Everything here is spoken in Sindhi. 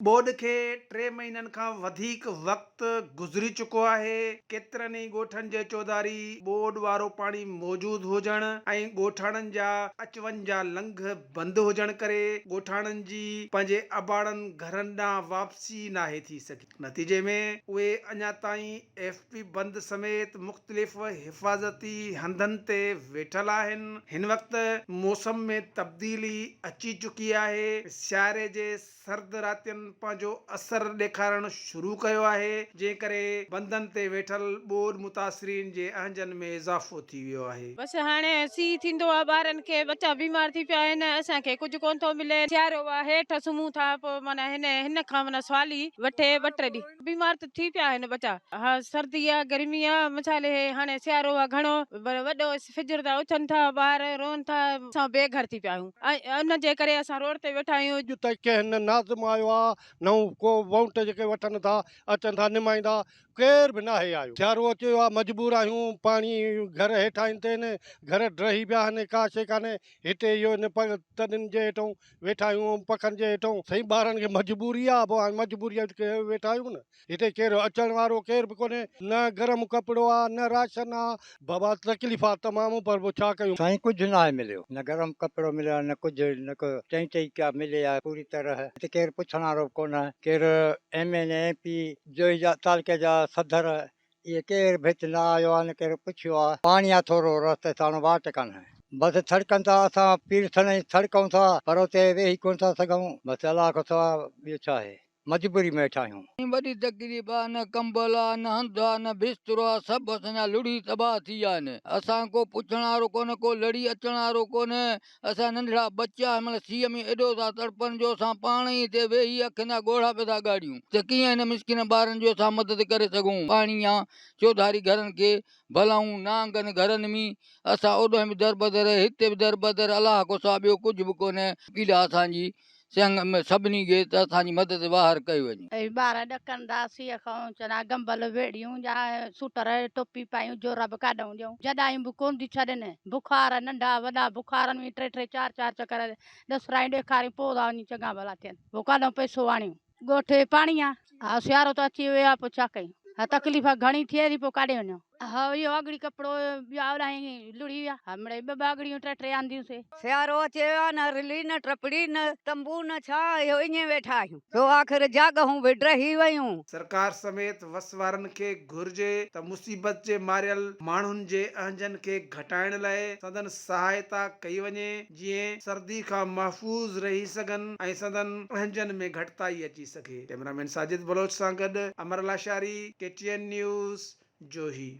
ٻوڏ کي ٽي مهينن کان وڌيڪ وقت گذري چڪو آهي، ڪيترن ئي ڳوٺن جي چوڌاري ٻوڏ وارو پاڻي موجود هجڻ ۽ ڳوٺاڻن جا اچ وڃ جا لنگهه بند هجڻ ڪري ڳوٺاڻن جي پنهنجي اباڻن گهرن ڏانهن واپسي ناهي ٿي سگهي، نتيجي ۾ اهي اڃا تائين ايف پي بند سميت مختلف حفاظتي هنڌن تي ويٺل آهن، هن وقت موسم ۾ تبديلي اچي چڪي آهي، سياري جي سرد راتين پنهنجو اثر ڏيکارڻ شروع ڪيو آهي، جنهن ڪري بندن تي ويٺل ٻوڏ متاثرين جي اهنجن ۾ اضافو ٿي ويو آهي. بس هاڻي سيء ٿيندو آ ٻارن کي ٻچا بيمار ٿي پيا آهن اسان کي ڪجهه ڪونه ٿو ملي سيارو آ هيٺ سمهون ٿا پوء معنيٰ هن هن کان معنيٰ سوالي وٺي ٻه ٽي ڏينهن بيمار ته ٿي پيا آهن ٻچا ها سردي آ گرمي آ مثال هي هاڻي سيارو آ گهڻو وڏو فجر تان اٿن ٿا ٻار روئن ٿا اسان بي گهر ٿي پيا آهيون ۽ ان جي ڪري اسان روڊ تي ويٺا آهيون. اڄ تائين ڪنهن نه ناظم آيو آ نه ڪو وونٽ جيڪي وٺن ٿا اچن ٿا نمائندا ڪير به ناهي آيو. سيارو اچي ويو آ مجبور آهيون پاڻي گهر هيٺ آهن تين گهر ڊهي پيا آهن ڪا شي ڪانهي هتي اهو هن تڏن جي هيٺون ويٺا آهيون پکن جي هيٺون سائين ٻارن کي مجبوري آ پوء هاڻي مجبوري ويٺا آهيون نه. هتي ڪير اچڻ وارو ڪير به ڪونهي، نه گرم ڪپڙو آ، نه راشن آ. بابا تڪليف آ تمام پر پوء ڇا ڪيون. سائين ڪجهه ناهي مليو، نه گرم ڪپڙو مليو آ نه ڪجهه، نه ڪو چئي چئي ڪا ملي آ پوري طرح. هتي ڪير پڇڻ وارو به ڪونه، ڪير M N A, M P, Johi جا تعلقي جا صدر اهي ڪير به هت نه آيو آ نه ڪير پڇيو آ. پاڻي آ ٿورو رستي ساڻو واٽ ڪانهي. بس ٿڙڪن ٿا اسان پيرسن ۽ ٿڙڪون ٿا پر اتي ويهي ڪونه ٿا سگهون. بس الله کان سوا ٻيو ڇا آهي. مجبوري ۾ ويٺا آهيون. وڏي تڪليف آ نه ڪمبل آ نه هنڌ آ نه بسترو آ سڀ اسان جا لڙهي تباهه ٿي ويا آهن اسان ڪو پڇڻ وارو ڪونه ڪو لڙي اچڻ وارو ڪونه اسان ننڍڙا ٻچا هن مهل سيء ۾ ايڏو ٿا تڙپن جو اسان پاڻ ئي هتي ويهي اکين جا ڳوڙها پيا ٿا ڳاڙيون ته ڪيئن هن مسڪين ٻارن جو اسان مدد ڪري سگهون پاڻي آ چوڌاري گهرن کي بلائون نانگ آهن گهرن ۾ اسان اوڏانهن به دربدر هتي به دربدر الله کان سوا ٻيو ڪجهه به ڪونه پيڙا اسان جي سنگ ۾ سڀني کي ته اسان جي مدد واهر ڪئي وڃي. اي ٻار ڏڪن ٿا سيء کان، چوندا گنبل ويڙهيون يا سوٽر ٽوپي پايون جوراب ڪاڏئون ڏيون، جڏايون به ڪونه ٿيون ڇڏين، بخار ننڍا وڏا بخارن ۾ ٽي ٽي چار چار چڪر ڏسرايون ڏيکاريون پوء ٿا وڃي چڱا ڀلا ٿين، پوء ڪاڏئون پئسو آڻيون، ڳوٺ پاڻي آ، ها سيارو ته اچي ويو آ پوء ڇا ڪيون، ها تڪليف گهڻي ٿئي ٿي پوء ڪاڏي وڃون. ها اهو اڳڙي ڪپڙو ٻيا اوڏانهن لڙهي ويا. ها مڙئي ٻه ٻه اڳڙيون ٽي ٽي آنديون سي. سيارو اچي ويو آ نه رلي نه ٽپڙي نه تنبو نه ڇا اهو ائين ويٺا آهيون سو آخر جاڳهون به ڊهي ويون. سرڪار سميت وس وارن کي گهرجي ته مصيبت جي ماريل ماڻهن جي اهنجن کي گهٽائڻ لاء سندن سهائتا ڪئي وڃي جيئن سردي کان محفوظ رهي سگهن ۽ سندن اهنجن ۾ گهٽتائي اچي سگهي. ڪئميرا مين ساجد بلوچ سان گڏ Amar Lashari, K T N news, Johi.